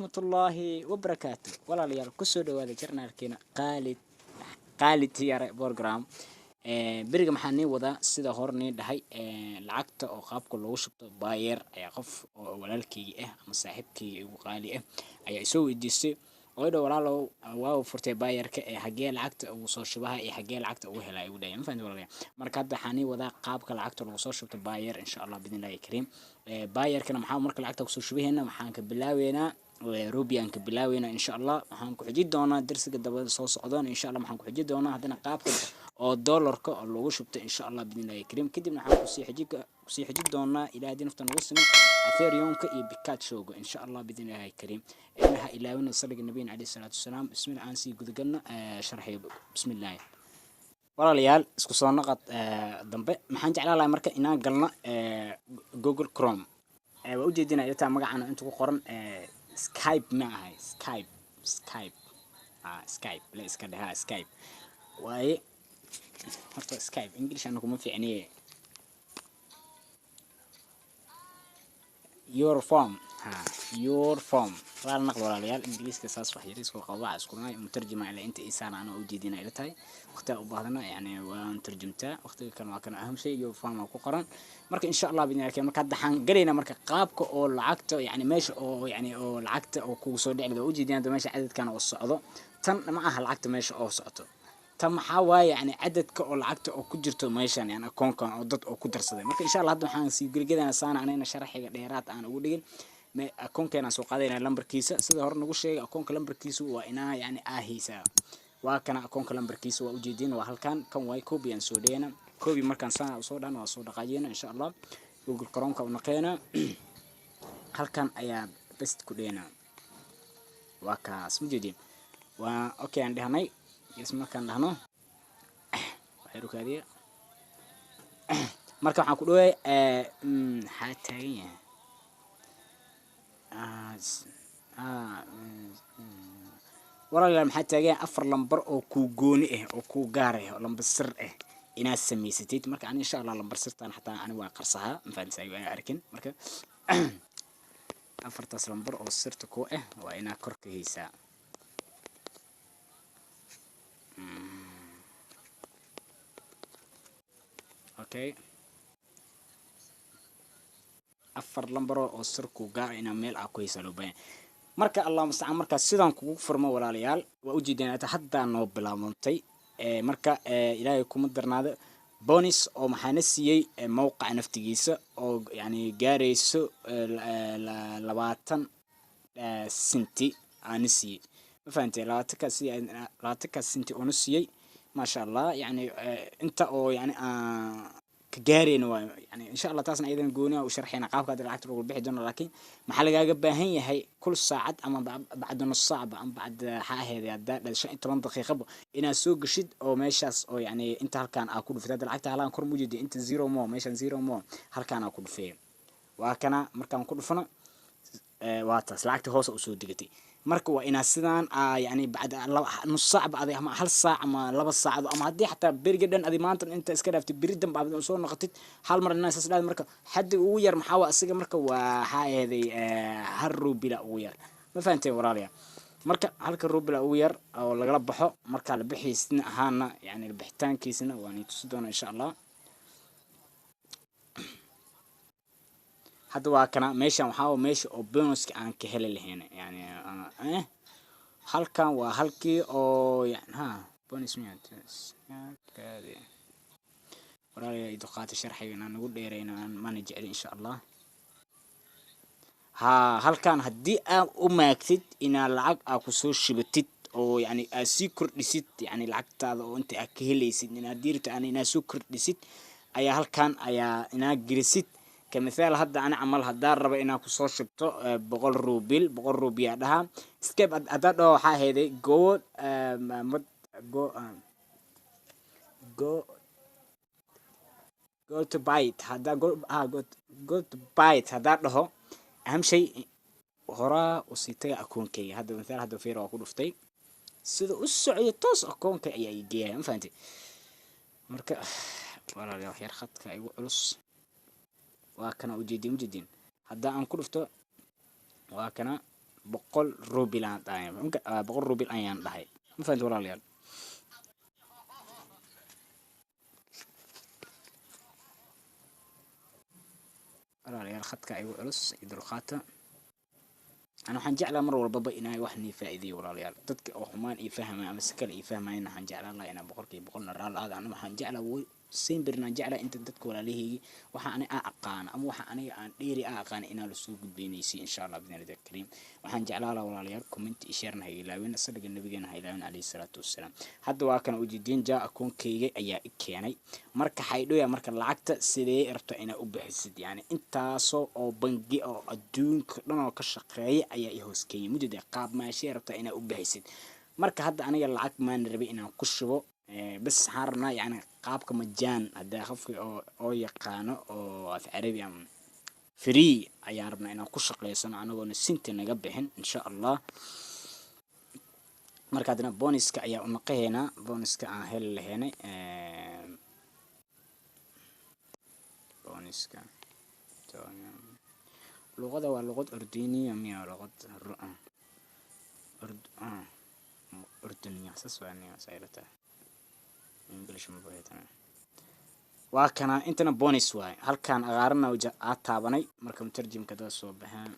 Waraxmatullaahi wabarakaatu. Walaalayaal, kusoo dhawaada channelkeena Qaalid Qaalid Yare program. Beriga maxaa nii wadaa? Sida hore nii dhahay, lacagta oo qaabka loogu shubto Payeer ayaa qof oo walaalkeyga ah ama saaxiibkeyga igu qaali ah ayaa isoo weydiistay oo idho: "Walaalow, waa furtay Payeerka ee xagee lacagta ugu soo shubaha iyo xagee lacagta ugu helaa?" igu dhahay. Ma fahanti, walaalayaal? Marka hadda waxaa nii wadaa qaabka lacagta lagu soo shubto Payeer, insha Allah biidnillahi kariim. Payeerkana maxaa marka lacagta kusoo shubaheena? Waxaan ka bilaabeynaa rubi aan ka bilaabeynaa, insha Allah. Waxaan ku xiji doonaa darsiga dabada soo socdoon, insha Allah. Waxaan ku xiji doonaa haddana qaabka oo dollarka oo lagu shubto, insha Allah biidnillahi kariim. Kadibna waxaan kusii xiji doonaa, ilaa haddii nafta nagu sino, Ethereumka iyo Pikachuga, insha Allah biidnillahi kariim. Ha ilaawina saliga nabiyina caleyhi salaatu wasalaam. Bismillah, aan sii gudagalna sharxiga. Bismillahi. Walaalayaal, isku soo naqad dambe. Maxaan jeclaan lahaa marka inaan galno Google Chrome. Waa ujeedinaa ilaa magacana inta ku qoran Skype ma ahay? Skype, Skype, Skype la iska dhahaa, Skype waaye. Horta Skype English ana kuma fiicniye. Your form, ha, your form. Raal naqd, walaalayaal. Ingiriiska saas wax yar isku qaba isku naay mutarjima ila inta isaan ana ujeedina ila tahay. Waqtiga u baahdana yani waan tarjumtaa, waqtiga kan waa kan. Aham shay your form ku qoran. Marka insha Allah bidni, marka hadda waxaan galaynaa marka qaabka oo lacagta, yani meesha oo yani oo lacagta oo kugu soo dhici lahayd. Ujeedina hadda meesha cadadkan oo socdo, tan ma aha lacagta meesha oo socoto. Tan maxaa waaye? Yani cadadka oo lacagta oo ku jirto meeshan, yani akoonkan oo dad oo ku darsaday. Marka insha Allah hadda waxaan sii geligedanaa saana anayna sharaxiga dheeraad aan ugu dhigin. Akoonkeenaan soo qaadayna lambarkiisa. Sida hore nagu sheegay, akoonka lambarkiisa waa inaa yani aa haysaa. Waa kana akoonka lambarkiisa, waa ujeedin, waa halkan kan waay. Copy aan soo dhigayna. Copy markaan sana usoo dhan waa soo dhaqaajiyana, insha Allah. Google Chromeka u naqeena, halkan ayaa paste ku dhigayna. Waa kaas, ma jeedin? Waa okay aan dhahnay. Yes, markaan dhahno, waxay rukaadiya. Marka waxaan ku dhaway, maxaa taagan yahay? Walaalayaal, maxaa taagan yahay? Afar lambar oo kuu gooni ah oo kuu gaar ah oo lambar sir ah inaad samaysatid. Marka ani insha Allah lambar sirtaan xataa ani waa qarsahaa, ma fahantahay? Waa arkin. Marka afartaas lambar oo sirta ku ah waa inaad kor ka haysaa. Okay, afar lambaro oo sir ku gaar ah inaa meel aa ku haysaa loo baahan. Marka Allah mustacaan. Marka sidaan kugu furmo, walaalayaal, waa ujeedaan ata haddaa noo bilaabantay. Marka Ilaahay kuma darnaado, bonus oo maxaana siiyey mowqaca naftigiisa oo yani gaarayso 20 sinti aana siiyey. Ma fahantay? 20-kaas sinti oona siiyey, maasha Allah. Yani inta oo yani aan ka gaarayna waa yani insha Allah taasna ayadan gooni u sharxayna qaabka hadda lacagta lagu bixi doono. Laakiin maxaa lagaaga baahan yahay? Kul saacad ama bacda nus saacba ama bacda waxaa ahayd haddaa dhal 15 daqiiqaba inaad soo geshid oo meeshaas oo yani inta halkaan aa ku dhuftay. Hadda lacagta halkaan kor mujidi, inta zero mo, meeshan zero mo, halkaan aa ku dhufeey. Waa kana. Markaan ku dhufano, waa taas, lacagta hoos usoo degatay. Marka waa inaa sidaan aa yani bacda nus saac bacda ama hal saac ama 2 saacado ama haddii xataa beriga dhan adi maanta inta iska dhaaftid, beri dambe aad soo noqotid, hal mar inaa saas dhahdo. Marka xaddiga ugu yar maxaa waa asiga? Marka waa waxaa aheeday hal rubila ugu yar. Ma fahanteen, walaalayaal? Marka halka rubila ugu yar oo lagala baxo, marka la bixiisna ahaana, yani bixitaankiisana waa nii tusi doona, insha Allah. Hadda waa kana meeshan. Waxaa waa meesha oo bonuska aan ka heli lahayn. Yani halkan waa halkii oo yani ha bonus miya. Walaalayaal, iduqaata sharxiga inaan nagu dheerayno aan mana jecli, insha Allah. Ha, halkan haddii aad u maagtid inaad lacag aa kusoo shubatid oo yani aad sii kordhisid, yani lacagtaada oo inta aad ka helaysid inaad diirto aan inaad soo kordhisid ayaa halkan ayaa inaad gelisid. Kamithaal, hadda ani camal haddaan rabo inaan kusoo shubto 100 rubil, 100 rubiyaa dhahaa. Skip haddaa dhaho, waxaa ahayday go mad go go go to bite. Haddaa go ah go to bite haddaa dhaho, aham shay horaa usii taga akoonkayga. Hadda mithaal, hadda fiir, waa ku dhuftay, sida u socday toos akoonka ayaa ii geeyaya. Ma fahantay? Marka walaalayaal, wax yar khadka igu culus. Waa kana, ujeedin, ujeedin. Hadda aan ku dhufto, waa kana. 100 rubil aan dhahay, 100 rubil ayaan dhahay. Ma fahanti walaalayaal? Walaalayaal, khadka igu culus iyo dulqaata. Ana waxaan jeclaa mar walbaba inay wax nii faa'iideeyo walaalayaal. Dadka oo xumaan ii fahmaya ama si kale ii fahmayana, waxaan jeclaan lahaa inaan 100% raali ahaado. Ana waxaan jeclaa sembirna aan jeclaa inta dadka walaalahaygi waxa aniga aan aqaano ama waxa aniga aan dheeri aan aqaano inaan lasoo gudbeynaysi, insha Allah bidnillahi kariim. Waxaan jeclaa lahaa walaalayaal, comment iyo share-na ha ilaawin, saliga nabigeena ha ilaawin calayhi salaatu wassalaam. Hadda waa kana ujeedin, jaa akoonkayga ayaa i keenay. Marka xaydhoya, marka lacagta sidee rabta inaa u bixisid? Yani intaasoo oo bangi oo adduunka dhan oo ka shaqeeya ayaa i hoos keenyay mujeda. Qaab maashee rabta inaa u bixisid? Marka hadda aniga lacag maan rabay inaan ku shubo, bas waxaan rabnaa yani qaabka majaan. Hadda qofka oo yaqaano oo af carabi ama free ayaan rabnaa inaan ku shaqeysano anagoona sinta naga bixin, insha Allah. Marka haddana bonuska ayaa u naqahaynaa, bonuska aan heli lahaynay. Bonuska luqada waa luqad Ordiniya miya? Luqad Ordiniya saas waa niya say ila tahay. English ma buuxitana. Waa kana, intana bonus waaye. Halkaan aqaarana aa taabanay. Marka mutarjimka dad soo baxeen.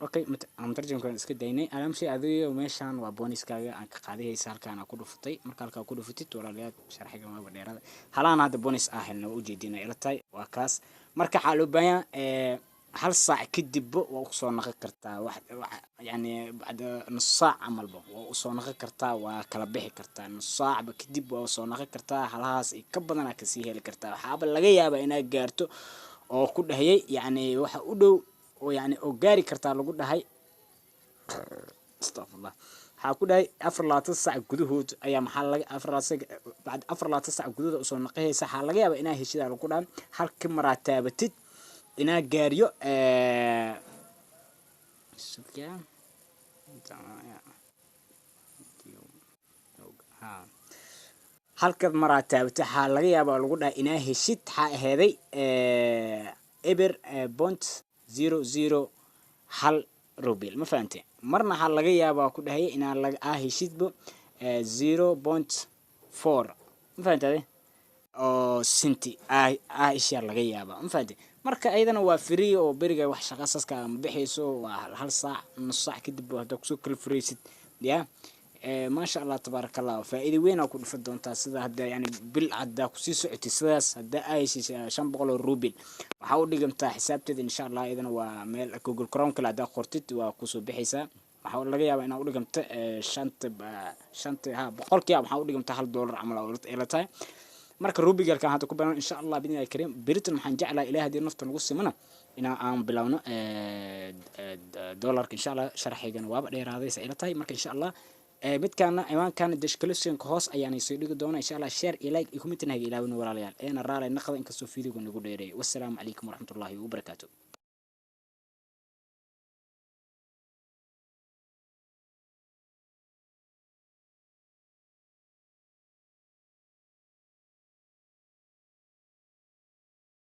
Okay, mutarjimka waan iska daynay. Alamshay adigo meeshaan waa bonuskaaga aan ka qaadihaysa. Halkaan aa ku dhufatay. Marka halkaa ku dhufatid walaalayaal, sharxiga waaba dheerada. Halaan hadda bonus ah helna, waa ujeedina ila tahay, waa kaas. Marka waxaa loo baahan yahay hal saac kadibba waa usoo naqon kartaa wax yani bacda nus saac camalba waa usoo naqon kartaa, waa kala bixi kartaa. Nus saacba kadib waa usoo naqon kartaa, halahaas iyo ka badanaa kasii heli kartaa. Waxaaba laga yaabaa inaad gaarto oo ku dhahayay, yani waxa u dhow oo yani oo gaari kartaa lagu dhahay, astaqfirullah, waxaa ku dhahay 24 saac gudahood ayaa maxaa laga 24 bacd 24 saac gudahood usoo naqahaysa. Waxaa laga yaabaa inaa heshidaa lagu dhahay halka maraa taabatid inaa gaariyo suga. Ha, halka maraa taabatid waxaa laga yaabaa lagu dhahay inaa heshid waxaa aheeday 0.001 rubil. Ma fahante? Marna waxaa laga yaabaa ku dhahaya inaa laga aa heshidbo 0.4. Ma fahante ade? Oo sinti aa aa heshaa laga yaabaa. Ma fahante? Marka ayadana waa free oo beriga wax shaqa saska ma bixayso. Waa hal saac, nus saac kadib haddaa kusoo kala furaysid ya, maasha Allah tabaaraka Allah, faa'iido weyn aa ku dhufan doontaa. Sida hadda yani bil haddaa kusii socotay sidaas, haddaa aa heshay 500 oo rubil, waxaa u dhigantaa xisaabteeda, insha Allah. Iyadana waa meel Google Chrome kale haddaa qortid waa kusoo bixaysaa. Waxaa laga yaabaa inaa udhigamto shanta shanta ha boqolkiiba waxaa udhigamta $1 camal oo ila tahay. Marka rubigalkan hadda ku banan, insha Allah bidnillahi kariim, beritan waxaan jeclahay, ilaah haddii nafta nagu simana, inaa aan bilowno dollarka, insha Allah. Sharxigana waaba dheeraaday sa ila tahay. Marka insha Allah midkaana ciwaankaana descriptionka hoos ayaan soo dhigi doonaa, insha Allah. Share iyo like iyo comment haga ilaawin walaalayaal, eena raalay naqda inkastoo videoga nagu dheereeyay. Wassalaamu calaykum waraxmatullaahi wabarakaatu.